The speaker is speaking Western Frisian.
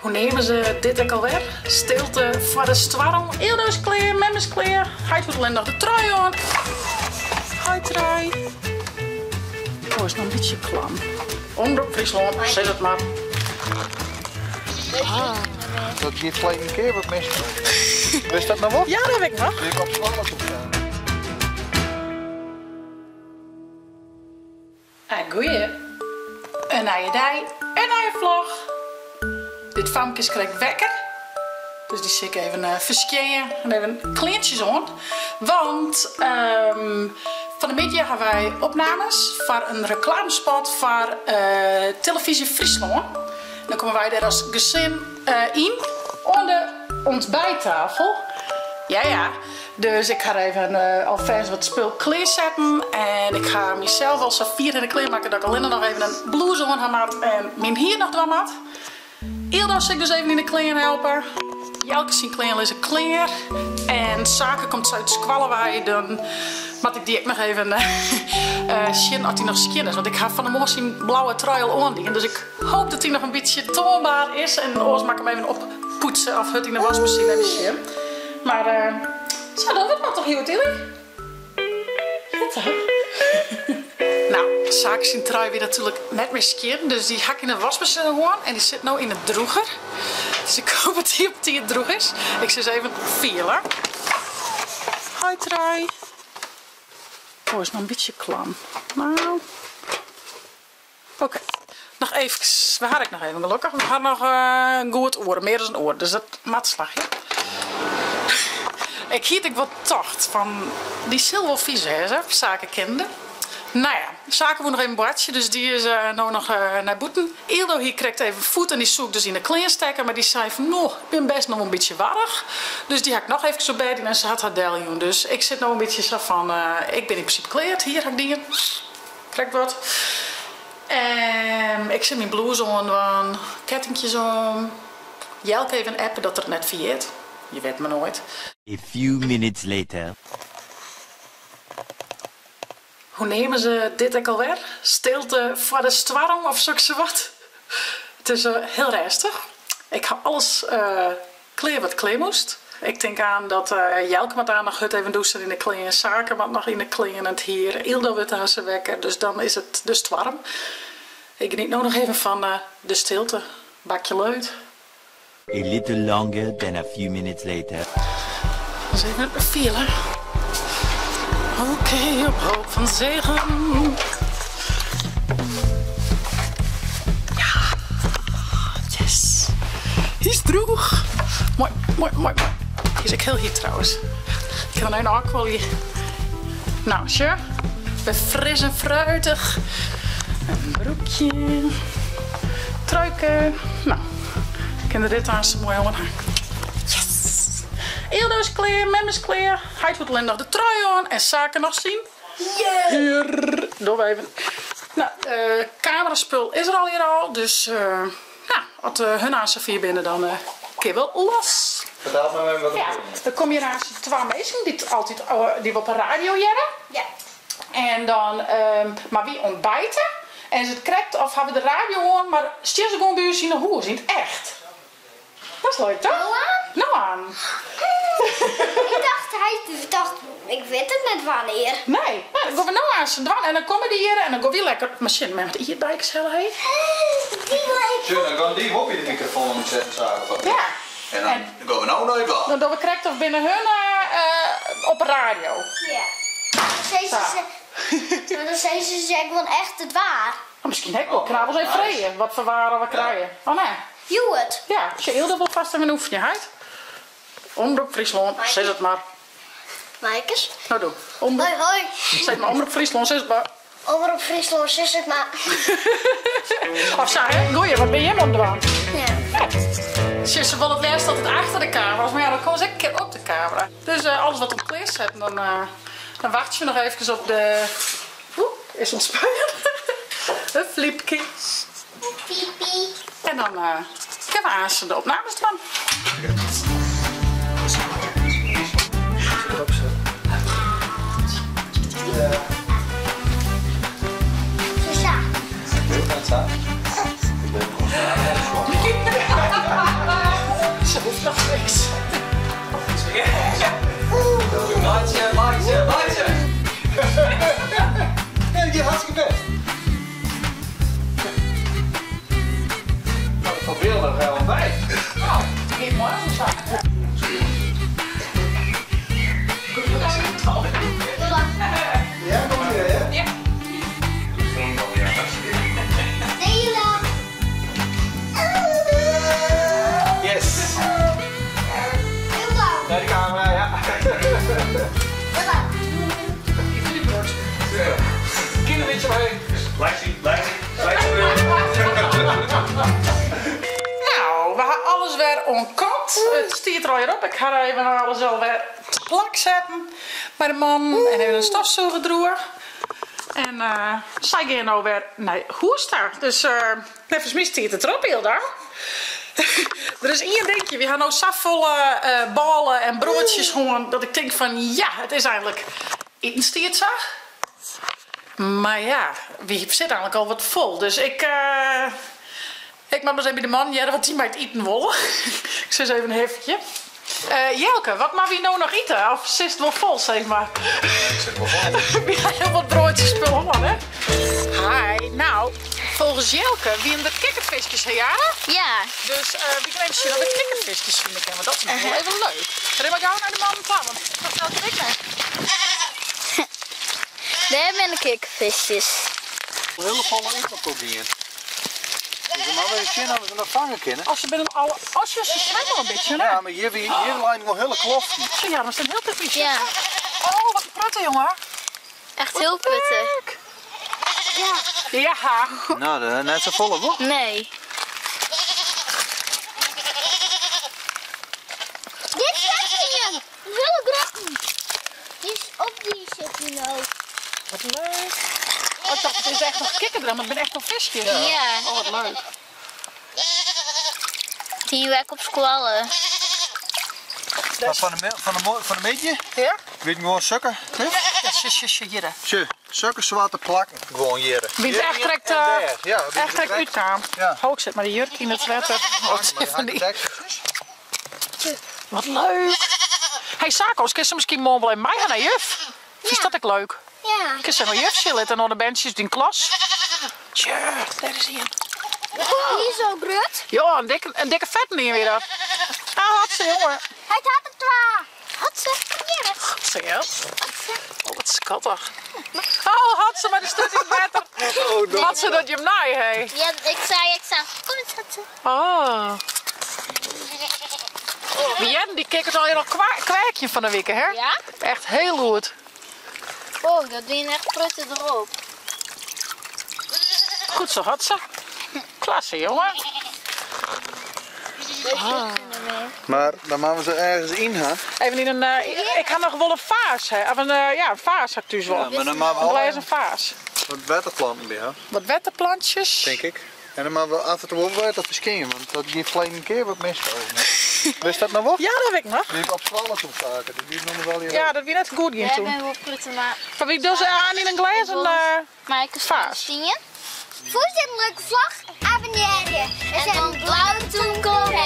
Hoe neame se dit ek alwer? Stilte foar de stoarm. Ildo is klear, mem is klear. Heit hoecht allinne noch de trui oan. Hoi trui. Oh, is noch in bytsje klam. Omrop Fryslân, sis it mar. Ah. Dat giet ferleden kear wat mis. Wist dat noch wol? Ja, dat wit ik noch. Ik op skoalle toe. Goeie. In nije dei, in nije vlog. Dit famke is krekt wekker. Dus dy sil ik even eh, ferskjinje en even kleantsjes oan. Want ehm, fan 'e middei ha wy opnames foar in reklamespot foar eh, Televyzje Fryslân. Dan komme wy dêr as gesin eh, yn oan de ontbijttafel. Ja, ja. Dus ik ha even eh, alfêst wat spul klearsetten en ik ha mysels al sa fier hinne klearmakke dat ik allinne noch even in blûze oan ha moat en myn hier noch dwaan moat. Ildo sil ik dus even yn de klean helpe. Jelke syn klean lizze klear en Sake komt sa út skoalle wei, dan moat ik dy ek noch even eh, sjen oft dy noch skjin is. Want ik ha fan 'e moarn syn blauwe trui al oandien, dus ik hoop dat dy noch in bytsje toanbaar is en oars moat ik him even oppoetse of hurd yn de wasmasine even sjen. Mar eh, sa dogge we it mar toch hjoed, Tilly? Ja toch? Nou, Sake syn trui wie natuerlik net mear skjin, dus dy ha ik yn de wasmasine hân en dy sit no yn de drûger. Dus ik hoop dat dy op tiid drûch is. Ik sil ris even fiele. Hoi trui. Oh, is noch in bytsje klam. Nou. Oké, noch eefkes. We ha ek noch even gelokkich. We ha noch in goed oere, mear as in oere, dus dat moat slagje. Ik hie it ek wol tocht fan dy sil wol fiis wêze, Sake kennende. No ja, Sake woe noch even boartsje, dus dy is no noch nei bûten. Ildo hie krekt even foet en dy soe ik dus yn 'e klean stekke, mar dy sei fan no, ik bin bêst noch wol in bytsje warch. Dus dy ha ik noch eefkes op bêd dien en se hat har deljûn. Dus ik sit no in bytsje sa fan, ik bin yn prinsipe klear, it hier ha ik dien. Krekt wat. En ik sil myn blûze oandwaan, kettinkjes om. Jelke even appe dat er it net ferjit. Je wit mar noait. A few minutes later. Hoe neame se dit ek alwer? Stilte foar de stoarm of soksawat? It is hiel rêstich. Ik ha alles klear wat klear moast. Ik tink aan dat Jelke moat aanst noch hurd even dûse yn de klean, Sake moat noch yn de klean en it hier, Ildo wurdt aanst wekker, dus dan is it de stoarm. Ik geniet no noch even fan de stilte. Bakje leut. A little longer than a few minutes later. Ris even fiele. Oké, op hoop fan zegen. Ja, yes. Hy is droech. Moai, moai, moai, moai. Hy is ek hiel hyt trouwens. Ik kin er no even ôfkuolje. Nou, sjoch. Wer fris en fruitich. In broekje. Truike. Nou, ik kin der dit aanst moai oan ha. Yes! Ildo is klear, mem is klear. Heit hoecht allinne noch de trui oan en Sake noch syn hier. Dogge we even. Nou, kameraspul is der allegear al, dus nou, as hun aanst safier binne, dan kinne we los. Fertel my even wat der Ja, der komme hjir aanst twa minsken dy't altyd dy't we op 'e radio hearre. Ja. En dan mar wy ontbijte en is it krekt of ha we de radio oan, mar stean se gewoan by ús yn 'e hûs, yn it echt. Dat is leuk toch? No aan? No aan. Ik dacht, hy dacht, ik wit it net wannear. Nee, no, dan gean we no aanst dwaan en dan komme dy hjir en dan gean wy lekker mar sjen, mem hat ierdbeikes helle hé. Dy wol ik. Sjoch, dan gean dy wol by de mikrofoan setten Sake. Ja. En dan gean we no nei dwaan. Dan dogge we krekt of binne hun op 'e radio. Ja. Dan sizze se ek gewoan echt it waar. Oh, miskien ek wol. Kinne we even freegje wat foar waar we krije. Oh nee. Hjoed. Ja, sjoch, Ildo wol fast even oefenje, heit. Omrop Fryslân, sis it mar. Maaikes. No doe. Omrop. Hoi hoi. Sis mar Omrop Fryslân, sis it mar. Omrop Fryslân, sis it mar. Of sa, hè? Goeie, wat bin jim oan it dwaan? Ja. Sjoch, se wolle it leafst altyd achter de kamera's, mar ja, dan komme se ek in kear op de kamera. Dus alles wat op klear setten, dan, dan wachtsje we noch eefkes op de. Oeh, is ûntspuien. In fliepke. Piepie. En dan kinne we aanst de opnames dwaan. Sa. noch even by. Nou, gean moarn sa. Ja, kom hier, hè? Ja. Nederland. Yes. Heel Naar de camera, ja. Kinderliedje omheen. Lexi, Lexi, Lexi. Nou, we ha alles wer oan kant. It stiet der allegear op. Ik ha even alles alwer te plak setten by de man en even in stofsûger droege. En sy gean no wer nei hûs ta. Dus neffens my stiet it derop, Hilda. Der is ien dinkje, wy ha no safolle bôle en broadsjes hân dat ik tink fan ja, it is eigenlik itenstiid sa. Mar ja, wy sitte eigenlik al wat fol. Dus ik ik moat mar ris even by de mannen hearre wat dy mei it iten wolle. Ik sis even in hifkje. Jelke, wat moatte wy no noch ite? Of sitst wol fol, sis mar? Ik sit wol fol. Wy ha hiel wat broadsjes spul hân, hè? Hi, nou, folgens Jelke wienen der kikkerfiskjes, hè Jara? Ja. Dus wy gean even sjen oft we kikkerfiskjes fine kinne, want dat is noch wol even leuk. Rin mar gau nei de mannen ta, want dat fertelt ik net. Dêr binne de kikkerfiskjes. Hiele folle út op gien. Dus we moatte even sjen oft we se noch fange kinne. Oh, se binne al, oh, se swimme al in bytsje, hè? Ja, mar hjir, wie, hjir leine wol hiele kloften. Ja, mar se hiel te Ja. Oh, wat in protte, jonge. Echt hiel putte. Ja. Ja. Nou, dat is net sa folle, wol? Nee. Dit is een hele grote. Die is op die zit hij nou. Wat leuk. Oh, ik dacht, het is echt nog kikkerdril, maar het zijn echt nog visjes. Ja. Oh, wat leuk. Die werk op skoalle. Maar fan de, fan de, fan de middei? Ja? Weet gewoan sukke? Ja, sje, sje, hjir. Sje, sukke swarte plakken gewoan hjir. Wie het echt trekt, ja, echt trekt uitkaam. Ja. Oh, ik zet maar de jurk in het wetter. Wat, van die... Wat leuk. Hey Sako, kun ze misschien morgen wel even mee gaan naar juf? Is dat ook leuk? Ja. Kun ze naar juf zitten en de bandjes in klas? Tja, daar is hij. Die is zo groot. Ja, een dikke vet neer weer dat. Nou, had ze, jongen. Hij had het waar. Had ze. Ja. Had ze, ja. Oh, wat schattig. Oh, had ze, maar de stond in het water. Oh, Had ze dat je hem naai, hé? Ja, ik zei, ik zei, kom eens, had ze. Oh. Jen, die kikkert al heel kwerkje van de week, hè? Ja? Echt heel goed. Oh, dat doe je echt prutten erop. Goed zo, had ze. Klasse, jongen. Ah. Maar dan moeten we ze ergens in, hè? Even in een... ik ga nog wel een vaas, hè? Of een, ja, een vaas had ik dus wel. Ja, maar dan maken we Een al glazen vaas. Wat wetterplanten bij, hè? Wat wetterplantjes. Denk ik. En dan maken we af en toe wel water verschijnen, want dat geeft klein een keer wat mis. Wist dat nou wel? Ja, dat weet ik nog. Die heb ik op zwallen toen vaker. Die nog wel hier. Ja, dat wie net goed ging We toen. hebben wel prutten, maar... Maar wie doet ze aan in een glazen Maar ik vaas? Voorzitter, leuke vlag, abonneren. En dan blauw toen komen.